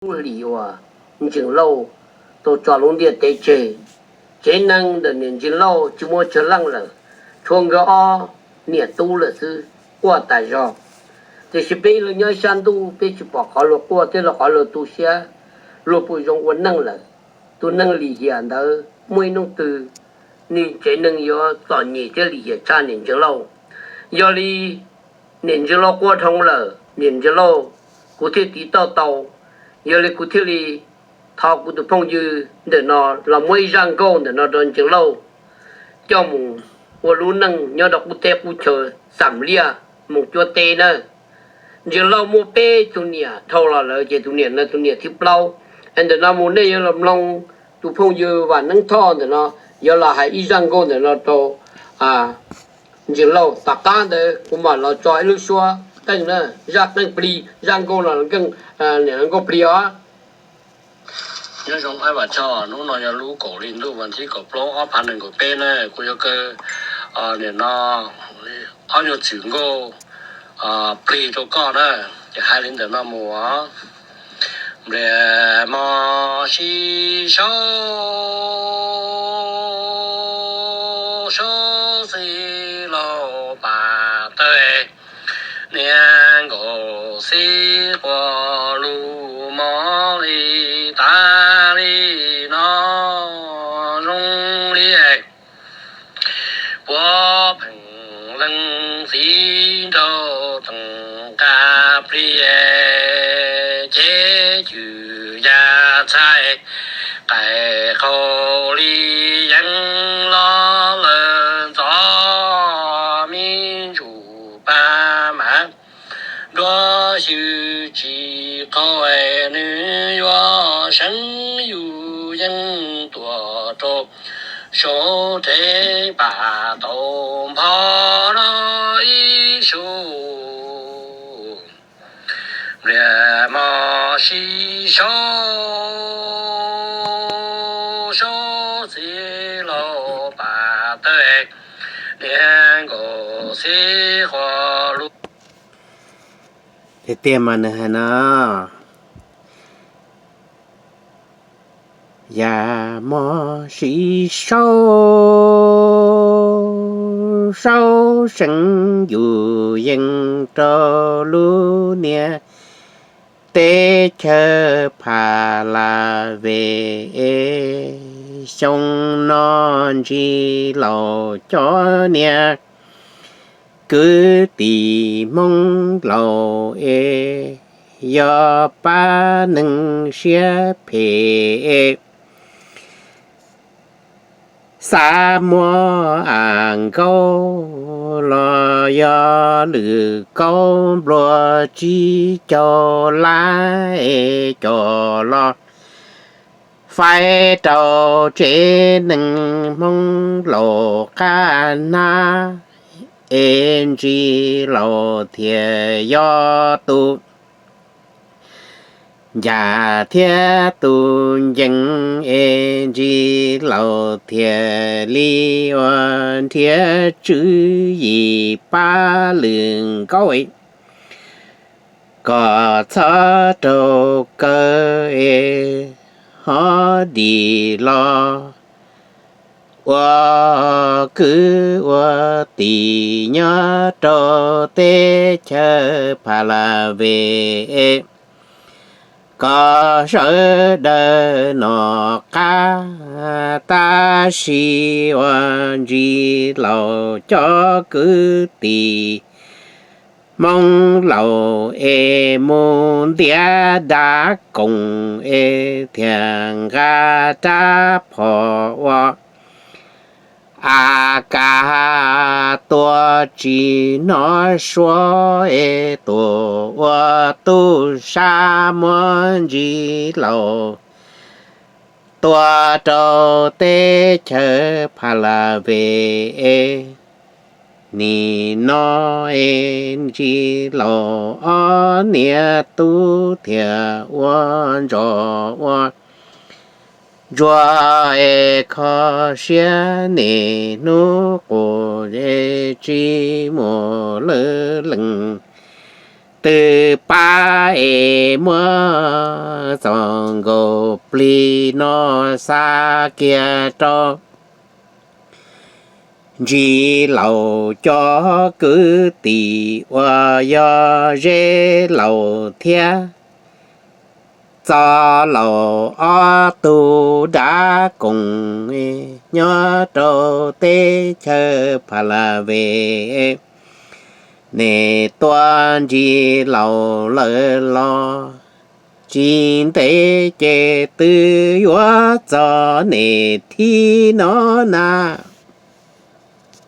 lub hlis uas Ntseeg Lauj tau tso lub ntiaj teb tseg. Tsev neeg ntawm niam Ntseeg Lauj tsis muaj tsawg leej lawm, tshuav nkawd ob niam tub lawm xwb, quaj tas zog. Tiam sis peb los nyob sab ntuj, peb tsis pom qhov luag quaj thiab los qhov luag tu siab, luag puas zoo ua neej lawm. Tus neeg lim hiam ntawd muaj ib hnub twg nws tsev neeg yuav txom nyem thiab lim hiam tshaj niam Ntseeg Lauj. Yog li niam Ntseeg Lauj quaj dhau lawm, niam Ntseeg Lauj, kuv thiaj tiv tauj tau. Yog li kuv thiaj li thov kuv tus phooj ywg ntawm no los muab ib zaj nkauj ntawm no rau Ntseeg Lauj coj mus ua lub neej nyob rau qub teb qub chaw xam liaj mus cuab teb na. Ntseeg Lauj muaj peb tug niam dhau los lawm ces tus niam no tus niam thib plaub. Ntawm no mus nej yuav los mloog tus phooj ywg Vam Neeb Thoj ntawm no yuav los hais ib zaj nkauj ntawm no rau Ntseeg Lauj. Tom qab ntawd kuv mam los tso ib lub suab qeej na, zaj qeej plig, zaj nkauj no nkauj plig os. Nyob zoo Aib Vam Choj, hnub no yog lub kaum hli ntuj vas thib kaum plaub ob phav nees nkaum peb na, kuv yuav kaw nim no ob nyuag txwm nkauj plig rau koj na, ces hais li ntawm no mus. Npliag mos sib sau, sau xib laug pam tawg, niag nkaus xib quas lug mos li tas li no zoo li puav pheej leej txiv nraug teem nqa plig, ces cwm ya txhais qais qau li yeeb los lawm ntxov, me ntsuj paj mas nruab xyw tsis qaug, nws yuav seev yus yeej tuaj rau saum tsev pam tau npho no ib su. Npliag mos sib sau, sau xib laug pam tawg, niag nkaus xib quas lug. Tiag tiag mas nws hais no, ya mos sib sau, sau seev yus yeej rau lub niag teb chaws Pha La Ve. Xyoo no Ntsis Laus cov niag kwv tij Hmoob laus es yog pab neeg siab phem, xav muab am nkaub los yog lwm kaub nplua tsib caug lab es coj los faib rau tsev neeg Hmoob laus qab hnab, es Ntsis Laus thiaj yog tus ncaj thiab tus ncees, es Ntsis Laus thiaj li ua nrhiav tswv yim pab lwm nkaub kom txhob raug kaw es ho dim los ua kwv ua tij nyob rau teb chaws Pha La Ve es kom sawv daws noj qab. Tab sis ua Ntsis Laus cov kwv tij Hmoob laus es mus ntiav dab koom es thiaj nqa rab phom ua a ka tua tsis hnov suab es tuaj ua tub sab muab Ntsis Laus tua rau teb chaws Pha La Ve es nim no es Ntsis Laus ob niam tub thiaj ua ntsos ua ntsuag es kho siab niaj hnub qus es tsis mus lwj lees twb pab es muab txoj nkaus plig no xa kiag rau Ntsis Laus cov kwv tij uas yog Zeb Laus thiab Txos Laus ob tug dab koom nyob rau teb chaws Pha La Ves. Nim tua Ntsis Laus lawm los tsis ntev ces twb yuav txog nim thib no na.